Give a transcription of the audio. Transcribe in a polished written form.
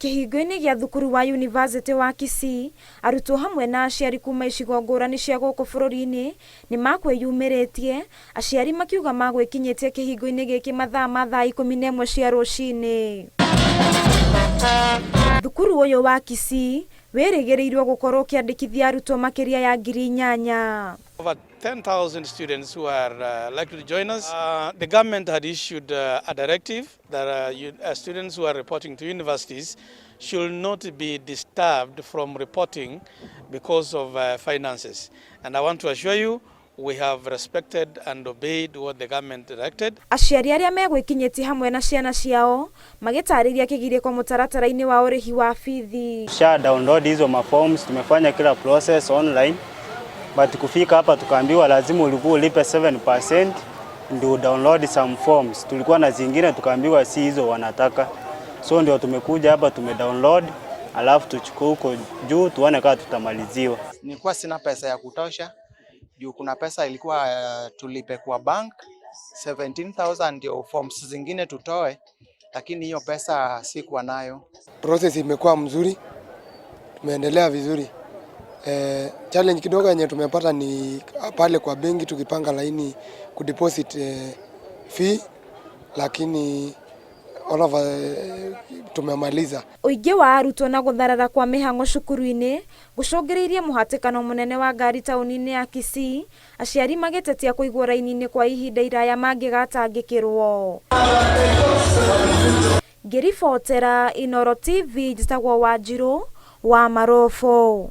Kĩhingo-inĩ gĩa thukuru wa Yunivasĩtĩ wa Kisii, arutwo hamwe na aciari kuma icigo ngũrani cia gũkũ bũrũri-inĩ nĩ makwĩyumĩrĩtie, aciari makiuga magwĩkinyĩtie kĩhingo-inĩ gĩkĩ mathaa ma thaa 11 cia rũcinĩ. Thukuru ũyũ wa Kisii wĩrĩgĩrĩirwo gũkorwo ũkĩandĩkithia arutwo makĩria ya 8000. Over 10,000 students who are likely to join us. The government had issued a directive that students who are reporting to universities should not be disturbed from reporting because of finances. And I want to assure you, we have respected and obeyed what the government directed. Aciari arĩa megwĩkinyĩtie hamwe na ciana ciao magĩtarĩria kĩgirĩko mũtaratara-inĩ wa ũrĩhi wa bithi. Tusha download hizo maforms, tumefanya kila process online, but kufika hapa tukaambiwa lazima ulikuwa ulipe 7% ndio download some forms. Tulikuwa na zingine tukaambiwa si hizo wanataka, so ndio tumekuja hapa tume download, alafu tuchukue huko juu tuone kama tutamaliziwa. Nilikuwa sina pesa ya kutosha juu kuna pesa ilikuwa tulipe kwa bank 17,000 ndio forms zingine tutoe, lakini hiyo pesa sikuwa nayo. Process imekuwa mzuri, tumeendelea vizuri. Challenge kidogo yenye tumepata ni pale kwa benki tukipanga laini kudeposit fee, lakini all over tumemaliza. Ũingĩ wa arutwo na gũtharara kwa mĩhang'o cukuru-inĩ gũcũngĩrĩirie mũhatĩkano mũnene wa ngari taũni-inĩ ya Kisii, aciari magĩtetia kũigwo raini-inĩ kwa ihinda iraya mangĩgatangĩkĩrwo. Ngĩribotera Inooro TV, njĩtagwo Wanjirũ wa Marobo.